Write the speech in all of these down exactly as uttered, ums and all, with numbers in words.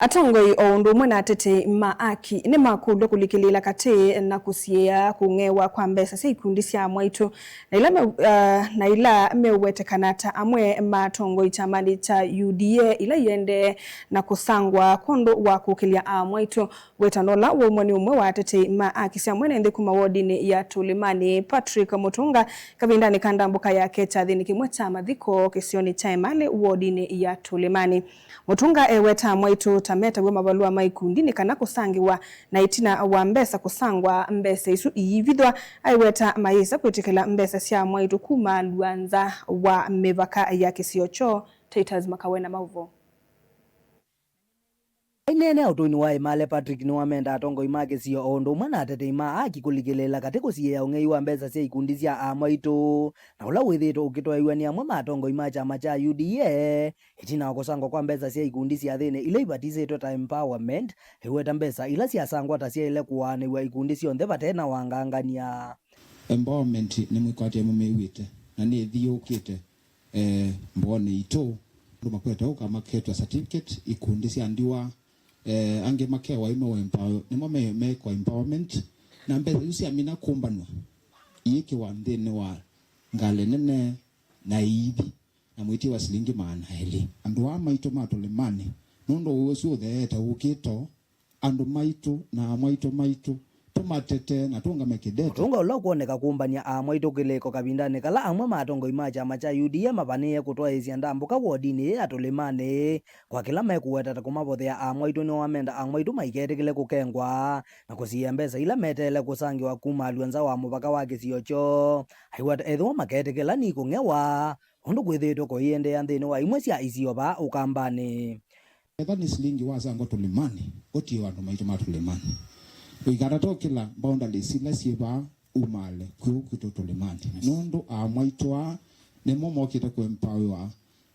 Atongoi o ũndũ ũmwe na atetei ma aki nĩmakũlw'a kũlikĩlĩĩla katĩ na kũsiĩĩa kũng'ewa kwa mbesa sya ikundi sya amwaitũ na ila me-, ah, na ila meũwetekana ta amwe ma atongoi kyamanĩ kya U D A ila iendee na kũsangwa kwondũ wa kũkĩlya amwaitũ. Wĩtano ũla waumw'a nĩ ũmwe wa atetei ma aki sya mwene nthĩ kuma wodinĩ ya Tũlĩmanĩ, Patrick Mũtũnga, kavindanĩ ka ndambũka yake kyathĩnĩ kĩmwe kya mathiko kĩsionĩ kya Emali wodinĩ ya Tũlĩmanĩ. Mũtũnga eweta amwaitũ ta metaw'a mavalũa ma ikundi nĩ kana kũsangĩwa, na ĩtina wa mbesa kũsangwa, mbesa isu iivithwa. Aiweta mayĩsa kwĩtĩkĩla mbesa sya amwaitũ kumaalw'a nza wa mĩvaka ya kĩsio kyoo. Titus Makawe na maũvoo. Aineenea ũtũinĩ wa Emali, Patrick nĩwamenda atongoi ma kĩsio o ũndũ ũmwe na atetei ma aki kũlikĩlĩĩla katĩ kũsiĩĩa ũng'ei wa mbesa sya ikundi sya amwaitũ, na ũla wĩthĩĩtwe ũkĩtwaĩw'a nĩ amwe ma atongoi ma kyama kya U D A. Ĩtina wa kũsangwa kwa mbesa sya ikundi sya nthĩnĩ ila ivatisĩtwe ta empowerment, aiweta mbesa ila syasangwa ta syaĩle kũaanĩw'a ikundi syonthe vate na wangangany'a. Empowerment nĩmwĩkwatĩe mũmĩw'ĩte, na nĩthiũũkĩte, eh, mboonĩ itũ. Andũ makwete ũka maketwa certificate, ikundi sya ndiwa, eh, angĩ makewa ime empower, nĩmo me-, mekwa empowerment, na mbesa isu syamina kũmbanw'a, iĩkĩwa nthĩnĩ wa ngalĩ nene na iithi, na mwĩtie wa silingi maana elĩ. Andũ aa maitũ ma Tũlĩmanĩ, nũndũ ũũ ũsu ũtheete ũkĩto, andũ maitũ na amwaitũ maitũ tũmatete na tũũngame kĩndete. Mũtũnga ũla ũkwoneka kũmbany'a amwaitũ kĩlĩko kavindanĩ kala amwe ma atongoi ma kyama kya U D A mavanĩĩe kũtwaĩĩsya ndambũka wodinĩ ĩĩ ya Tũlĩmanĩ kwa kĩla mekũweta ta kũmavothea amwaitũ nĩwamenda amwaitũ maiketĩkĩle kũkengwa na kũsiĩĩa mbesa ila meteele kũsangĩwa kumaalw'a nza wa mũvaka wa kĩsio kyoo. Aiweta ethĩwa maketĩkĩla nĩikũng'ewa, ũndũ kwĩthĩĩtwe kũiendeea nthĩnĩ wa imwe sya isio vaa Ũkambanĩ. Ketha nĩ silingi wasangwa Tũlĩmanĩ, ũtie andũ maitũ ma Tũlĩmanĩ. Ũikatata ũkĩla boundaries ila syĩ vaa umaale kwĩu kwitũ Tũlĩmanĩ, nũndũ amwaitũ aa nĩmo mokĩte kũempawiwa.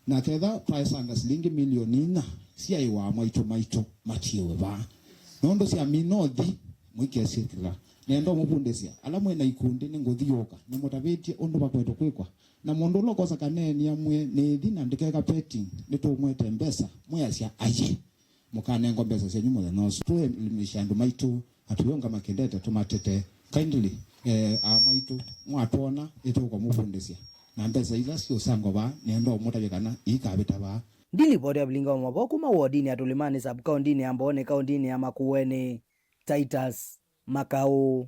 Na ketha twaesanga silingi milioni inya syaĩwa amwaitũ maitũ matiĩwe vaa, nũndũ syamina ũthi mũikesyĩkĩla. Nenda ũmũvundĩsya ala mwĩ na ikundi nĩ ngũthiũũka nĩmũtavĩtye ũndũ vakwetwe kwĩkwa. Na mũndũ ũla ũkosa kaneeni amwĩe, "Nĩĩthi na ndĩkeka petting, nĩtũmwete mbesa," mwĩasya, "Aiee, mũkanengwa mbesa syenyu mũthenya ũsu." Tũelimisye andũ maitũ, na tũiũngama kĩndete, tũmatete. Kindly, eh, aa maitũ, mwatwona, nĩtũkũmũvundĩsya. Na mbesa ila siũsangwa vaa, nĩenda ũmũtavya kana iikavĩta vaa. Ndilipoti ya Vilinga wa Mavoo kuma wodinĩ ya Tũlĩmanĩ, sub-kaũndĩnĩ ya Mboonĩ, kaũndĩnĩ ya Makueni, Titus Makaũ.